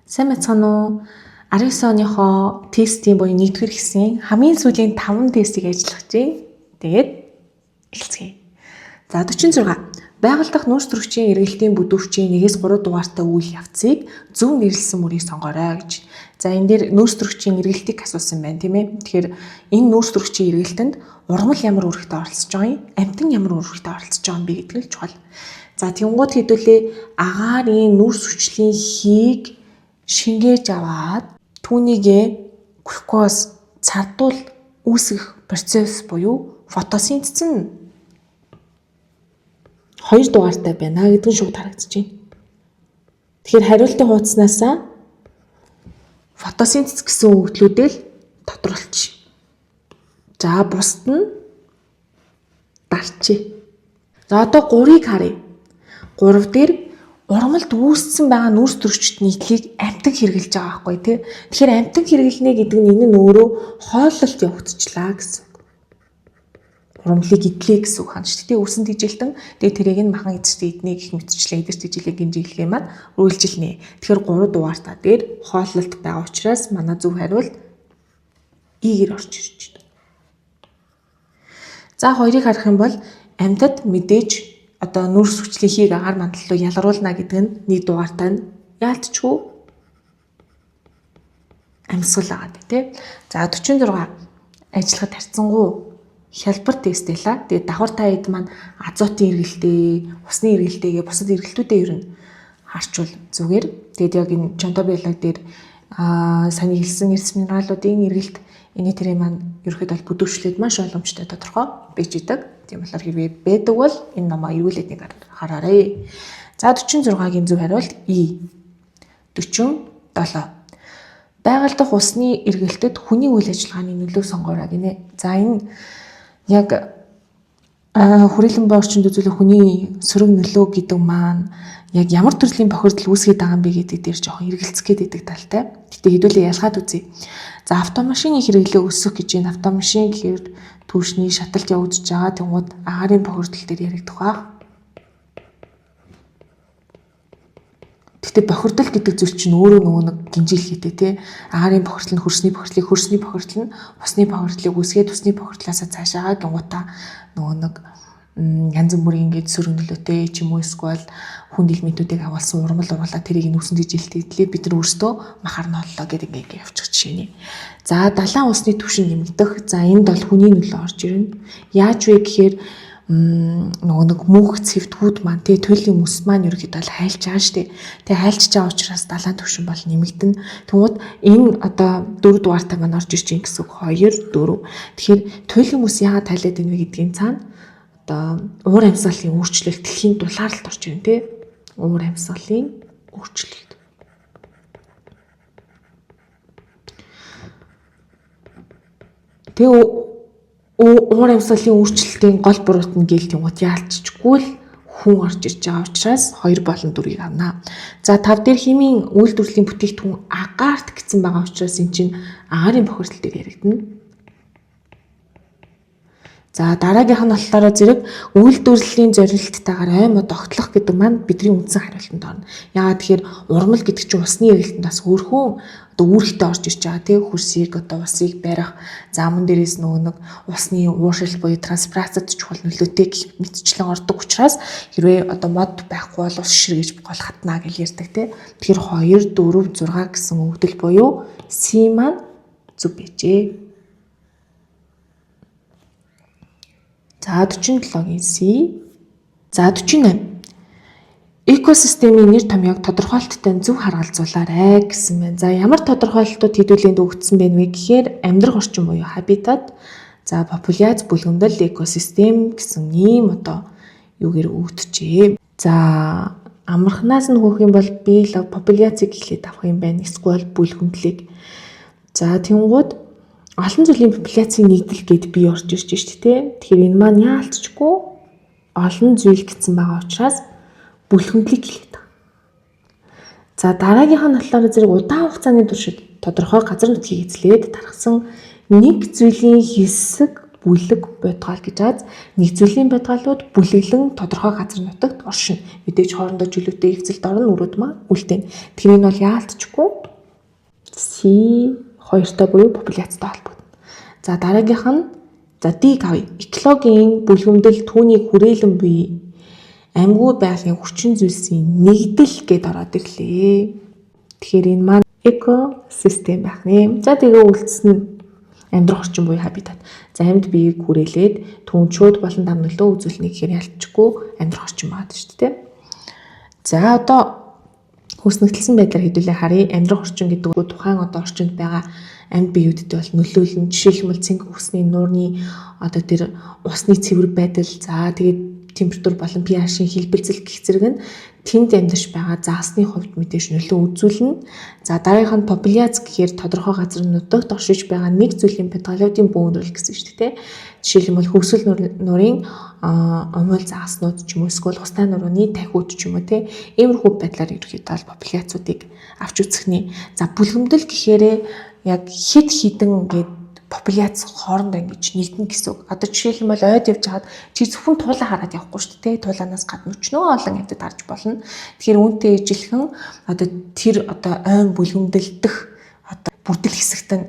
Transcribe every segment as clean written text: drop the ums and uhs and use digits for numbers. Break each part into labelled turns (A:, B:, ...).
A: Сайн байцгаана уу? 19 оныхоо тестийн буюу нэгдүгээр хэсгийн хамгийн сүүлийн 5 тестийг ажиллах чинь. Тэгээд эхэлцгээе. За 46. Байгаль дахь нүүрс төрөгчийн эргэлтийн бүдүүрчийн 1-ээс 3 дугаартай үйл явцыг зөв нэрлэсэн мөрийг сонгоорой гэж. За энэ дээр нүүрс төрөгчийн эргэлтийг асуусан байна, тийм ээ. Тэгэхээр энэ нүүрс төрөгчийн эргэлтэнд урмал ямар үүрэгтэй оролцож байгаа юм? Амьтан ямар үүрэгтэй оролцож байгаа юм бэ гэдэг нь чухал. За тэнгууд хэдүүлээ агаарын нүүрс хүчлийн хийг шингээж аваад түүнийгээ глюкоз цардуул үүсгэх процесс буюу фотосинтез нь 2 дугаартай байна гэдэг нь шууд харагдаж байна. Тэгэхээр хариултын хуудаснасаа фотосинтез гэсэн өгөгдлүүдээ л тодруулчих. За бусд нь дарчээ. За одоо 3-ыг харъя. 3 дээр урмалд үүссэн байгаа нүүрс төрөгчд нийтлийг амьтан хэрэглэж байгаа байхгүй тий. Тэгэхээр амьтан хэрэглэнэ гэдэг нь энэ нь өөрөө хооллолт явагдчихлаа гэсэн үг. Урмлыг идлээ гэсэн үг хана шүү дээ. Үсэн тэжилтэн тэгээ тэрийг нь махан эзэртээ иднэ гэх мэтчлээ эдэр тэжилээ гинжиглэгээ маань үргэлжилнэ. Тэгэхээр 3 дугаартаа дээр хооллолт байгаа учраас манай зөв хариулт И-гэр орж ирж байна. За 2-ыг харах юм бол амьтад мэдээж одоо нүүрс хүчлийн хийг агаар мандал руу ялгаруулна гэдэг нь нэг дугаартай нь яалтчгүй амьсгал байгаа тий. За 46 ажиллахад харьцангуй хялбар тест байлаа. Тэгээд давхар та хэд маань азотын эргэлтээ, усны эргэлтээгээ бусад эргэлтүүдээ ер нь харчвал зүгээр. Тэгээд яг энэ чонтобиолог дээр сайн хэлсэн эрс минералуудын эргэлт энэ тэрийн маань ерөөхдөө бол бүдүүрчлээд маш ойлгомжтой тодорхой байж идэг. Тийм болохоор хэрвээ байдаг бол энэ номоо эргүүлээд нэг хараарай. За 46-гийн зөв хариулт И. 47. Байгаль дахь усны эргэлтэд хүний үйл ажиллагааны нөлөөг сонгоорой гинэ. За энэ яг хүрээлэн буй орчинд үзүүлэх хүний сөрөг нөлөө гэдэг маань яг ямар төрлийн бохирдол үүсгээд байгаа юм бэ гэдэг дээр жоохон эргэлзэх гээд байдаг талтай. Гэтэ хэдүүлээ ялгаад үзье. За автомашины хэрэглээ өсөх гэж энэ автомашин гэхээр түвшний шаталт явагдаж байгаа. Тэнгууд агаарын бохирдол дээр яригдах байх. Гэтэ бохирдол гэдэг зүйл чинь өөрөө нөгөө нэг гинжил хийтэй тий. Агаарын бохирдол нь хөрсний бохирдлыг, хөрсний бохирдол нь усны бохирдлыг үүсгээд усны бохирдлаасаа цаашаагаа гингуудаа нөгөө нэг янз бүрийн ингээд сөрөг нөлөөтэй ч юм уу эсвэл хүнд элементүүдийг агуулсан урмал ургалаа тэрийг нүүрсэн тэжилтэй идлээ бид нар өөрсдөө махар нь оллоо гэдэг ингээд явчих жишээ нэ. За далайн усны түвшин нэмэгдэх. За энд бол хүний нөлөө орж ирнэ. Яаж вэ гэхээр нөгөө нэг мөнх цэвдгүүд маань тий туйлын мөс маань ерөөхдөө бол хайлж байгаа штэ. Тэгээ хайлчж байгаа учраас далайн түвшин бол нэмэгдэнэ. Тэнгууд энэ одоо 4 дугаартай маань орж ирж гин гэсэн үг 2 4. Тэгэхээр туйлын мөс яагаад хайлаад байна вэ гэдгийн цаана одоо уур амьсгалын өөрчлөлт дэлхийн дулаалалт орж ирнэ тий. Уур амьсгалын өөрчлөлт. Тэгээ уур амьсгалын өөрчлөлтийн гол буруут нь гээл тэнгуут яалтчгүй л хүн орж ирж байгаа учраас 2 болон 4-ийг авна. За 5 дээр химийн үйлдвэрлэлийн бүтээгдэхүүн агарт гэсэн байгаа учраас эн чинь агаарын бохирдол дээр яригдана. За дараагийнх нь болохоор зэрэг үйлдвэрлэлийн зорилттайгаар ой мод огтлох гэдэг маань бидний үндсэн хариултанд орно. Яагаад тэгэхээр урмал гэдэг чинь усны эргэлтэнд бас өөрхөн одоо үүрэгтэй орж ирж байгаа тий хөрсийг одоо усыг барих за мөн дээрээс нөгөө нэг усны ууршил буюу транспирацид чухал нөлөөтэй гэх мэтчлэн ордог учраас хэрвээ одоо мод байхгүй бол ус ширгэж гол хатнаа гэж ярьдаг тий. Тэгэхээр 2 4 6 гэсэн өгдөл буюу С маань зөв байжээ. За 47-гийн С. За 48. Экосистемийн нэр томьёог тодорхойлолттой зөв харгалзуулаарай гэсэн байна. За ямар тодорхойлолтууд хэдүүлэнд өгөгдсөн бэ вэ гэхээр амьдрах орчин буюу хабитат, за популяц бүлгэмдэл экосистем гэсэн ийм одоо юугээр өгөгдөжээ. За амархнаас нь хөөх юм бол би л популяцийг эхлээд авах юм байна. Эсвэл бүлгэмдлийг. За тэнгууд олон зүйлийн популяцийн нэгдэл гэд би орж ирж шít тэ. Тэгэхээр энэ маань яалтчгүй олон зүйл гэсэн байгаа учраас бүлгэмдлийг хэлээд байгаа. За дараагийнх нь болохоор зэрэг удаан хугацааны туршид тодорхой газар нутгийг эзлээд тархсан нэг зүйлийн хэсэг бүлэг бодгаал гэж аз нэг зүйлийн бодгаалууд бүлэглэн тодорхой газар нутагт оршино. Мэдээж хоорондоо чөлөөтэй эвцэлд орно, өрөөд маа үлдээн. Тэгэхээр энэ бол яалтчгүй C хоёртой буюу популяцтай холбогдоно. За дараагийнх нь за D-г авъя. Экологийн бүлгэмдэл түүнийг хүрээлэн буй амьгүй байгалийн хүчин зүйлсийн нэгдэл гэд ороод ирлээ. Тэгэхээр энэ маань экосистем байх нэ. За тэгээ үлдсэн нь амьдрах орчин буюу хабитат. За амьд биеийг хүрээлээд түүнд шууд болон дам нөлөө үзүүлнэ гэхээр ялцчихгүй амьдрах орчин байгаа шүү дээ. За одоо хөрснөгдөлсөн байдлаар хэдүүлээ харъя. Амьдрах орчин гэдэг нь тухайн одоо орчинд байгаа амьд биеүүдэд бол нөлөөлнө. Жишээлбэл цэнгэ үсний нуурны одоо тэр усны цэвэр байдал, за тэгээд температур болон pH-ийн хэлбэлзэл гэх зэрэг нь тэнд амьдарч байгаа заасны хувьд мэдээж нөлөө үзүүлнэ. За дараагийнх нь популяц гэхээр тодорхой газар нутагт оршиж байгаа нэг зүйлийн патологийн бөөнрөл гэсэн шүү дээ. Жишээлбэл хөвсөл нуурын омойл зааснууд ч юм уу эсвэл хустай нурууны тахиуд ч юм уу те. Иймэрхүү байдлаар ерөнхийдөө бол популяцуудыг авч үзэх нэ. За бүлгэмдэл гэхээрээ яг хид хідэн ингээд популяц хоорондоо ингэж нэгдэнэ гэсэн үг. Одоо жишээлбэл ойд явж хаад чи зөвхөн туулаа хараад явахгүй шүү дээ. Туулаанаас гадна өчнөө олон амьтад харж болно. Тэгэхээр үүнтэй ижилхэн одоо тэр одоо ойн бүлгэмдэлдэх одоо бүрдэл хэсэгт нь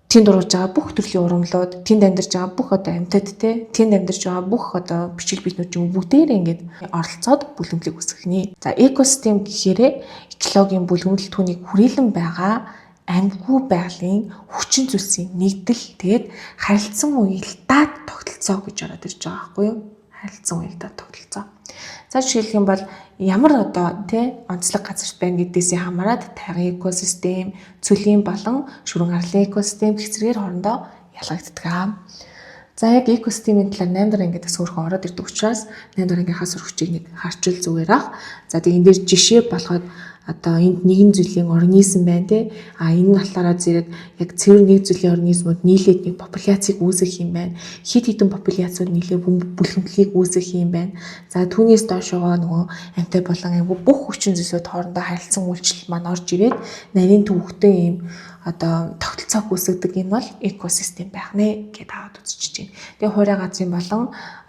A: тэнд ургаж байгаа бүх төрлийн ургамлууд, тэнд амьдарч байгаа бүх одоо амьтад те, тэнд амьдарч байгаа бүх одоо бичил биднүүд юм бүгдээрээ ингээд оролцоод бүлгэмдлийг үүсгэх нэ. За экосистем гэхээрээ экологийн бүлгэмдэл түүнийг хүрээлэн байгаа амьгүй байгалийн хүчин зүйлсийн нэгдэл, тэгээд харилцан уялдаад тогтолцоо гэж ороод ирж байгаа байхгүй юу? Харилцан уялдаад тогтолцоо. За жишээлх юм бол ямар одоо тий онцлог газарт байна гэдээсээ хамаарат тайгын экосистем, цөлийн болон шүрэн арлын экосистем гэх зэргээр хоорондоо ялгагддаг. За яг экосистемийн талаар 8 дахь ангид бас өөрхөн ороод ирдэг учраас 8 дахь ангийнхаа сурагчийг нэг харчвал зүгээр ах. За тэгээ энэ дээр жишээ болгоод одоо энд нэгэн зүйлийн организм байна те. А энэ нь болохоор зэрэг яг цэвэр нэг зүйлийн организмууд нийлээд нэг популяцийг үүсгэх юм байна. Хид хідэн популяциуд нийлээ бүлгэмтлийг үүсгэх юм байна. За түүнээс доошоогоо нөгөө амьтай болон амьгүй бүх хүчин зүйлсүүд хоорондоо харилцан үйлчлэл маань орж ирээд нарийн төвөгтэй ийм одоо тогтолцоог үүсгэдэг энэ бол экосистем байх нэ гэд аваад үзчихэж байна. Тэгээ хуурай газрын болон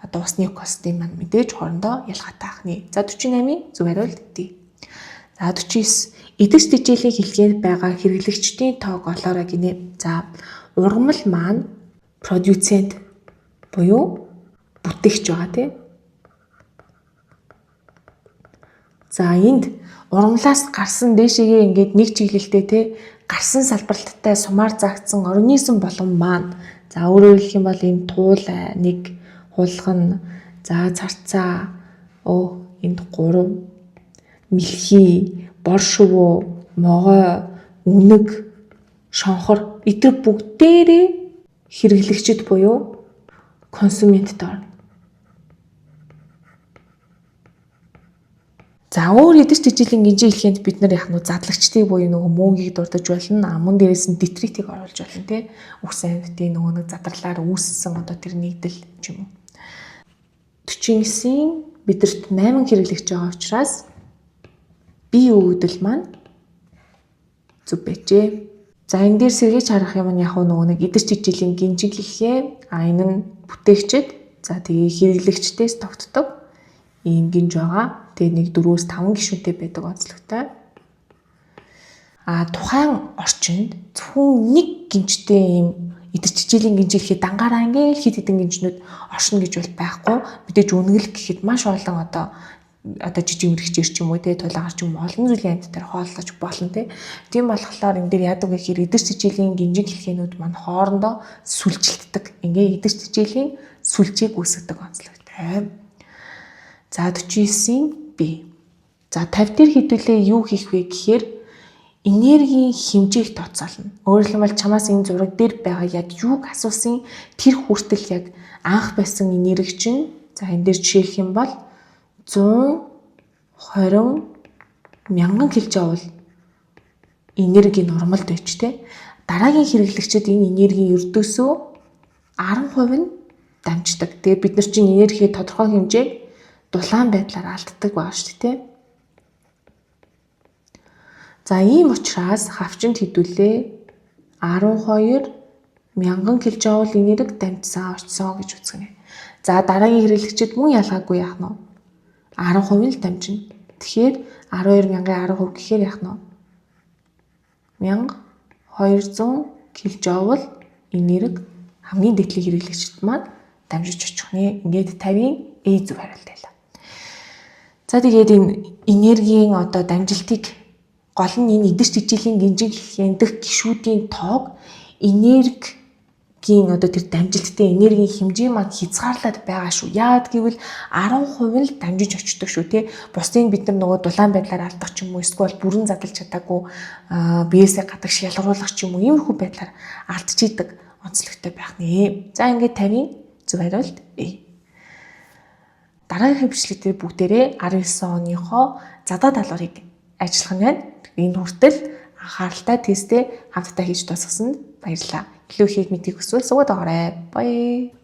A: одоо усны экосистем маань мэдээж хоорондоо ялгаатай ах нэ. За 48-ийн зөв хариулт D. За 49 эдгэж тэжээлийн хэлхээнд байгаа хэрэглэгчдийн тоог олоорой гинэ. За ургамал маань продюцент буюу бүтээгч байгаа тий. За энд ургамлаас гарсан дээшээгээ ингээд нэг чиглэлтэй тий гарсан салбарлалттай сумаар заагдсан организм болон маань. За өөрөөр хэлэх юм бол энэ туул нэг хулган, за царцаа, энд 3 мэлхий, бор шувуу, могой, үнэг, шонхор эдгээр бүгдээрээ хэрэглэгчид буюу консументд орно. За өөр эдгэж тэжээлийн гинжин хэлхэнд бид нар яг нь задлагчдыг буюу нөгөө мөөгийг дурдаж болно. Мөн дээрээс нь детритийг оруулж болно тий. Үс амьтдын нөгөө нэг задарлаар үүссэн одоо тэр нэгдэл ч юм уу. 49-ийн бидэрт 8 хэрэглэгч байгаа учраас би өгөгдөл маань зөв байжээ. За энэ дээр сэргийж харах юм нь яг нөгөө нэг эдгэж тэжээлийн гинжин хэлхээ. А энэ нь бүтээгчид, за тэгээ хэрэглэгчдээс тогтдог ийм гинж байгаа. Тэгээ нэг 4-5 гишүүнтэй байдаг онцлогтой. А тухайн орчинд зөвхөн нэг гинжтэй ийм эдгэж тэжээлийн гинж хэлэхэд дангаараа ингээл хид хідэн гинжнүүд оршино гэж бол байхгүй. Мэдээж үнэглэх гэхэд маш олон одоо жижиг мэрэгчээр ч юм уу те тулаагаар ч юм уу олон зүйлийн амьтдаар хооллож болно те. Тийм болохоор энэ дээр яадаг вэ гэхээр эдгэж тэжээлийн гинжин хэлхээнүүд маань хоорондоо сүлжилтдэг. Ингээ эдгэж тэжээлийн сүлжээг үүсгэдэг онцлогтой. За 49-ийн B. За 50 дээр хэдүүлээ юу хийх вэ гэхээр энергийн хэмжээг тооцоолно. Өөрөөр хэлбэл чамаас энэ зураг дээр байгаа яг юуг асуусан тэр хүртэл яг анх байсан энерги чинь за энэ дээр жишээлх юм бол 120 мянган кJ энерги нормалд байж тээ. Дараагийн хэрэглэгчид энэ энергийн ердөөсөө 10% нь дамждаг. Тэгээ бид нар чинь энергийн тодорхой хэмжээг дулаан байдлаар алддаг байгаа шүү дээ. За ийм учраас хавчинд хэдүүлээ 12 мянган кJ энерги дамжсан очсон гэж үзгэнэ. За дараагийн хэрэглэгчид мөн ялгаагүй яах нь 10% л дамжина. Тэгэхээр 12 мянган 10% гэхээр яах нь 1200 кЖ энерги хамгийн дээдлийн хэрэглэгчид маань дамжиж очих нэ. Ингээд 50-ын A зөв хариулт байлаа. За, тэгээд энэ энергийн одоо дамжилтыг гол нь энэ идэж тэжээлийн гинжин хяндах гишүүдийн тоог энергийн одоо тэр дамжилттай энергийн хэмжээ маань хязгаарлаад байгаа шүү. Яагаад гэвэл 10% нь л дамжиж очдог шүү, тий. Бусдыг бид нар нөгөө дулаан байдлаар алдах ч юм уу, эсвэл бүрэн задлж чадаагүй, биесээ гадагш ялгаруулах ч юм уу, иймэрхүү байдлаар алдчихийдэг онцлогтой байх нэ. За, ингээд 50-ын зөв хариулт A. Дараагийн бичлэг дээр бүгдээрээ 19 оныхоо задаа даалгаврыг ажиллах нь байна. Энэ хүртэл анхааралтай тестээ хамтдаа хийж дуусгасанд баярлалаа. Илүү ихийг мэдэх хүсвэл суваг дагаарай. Bye.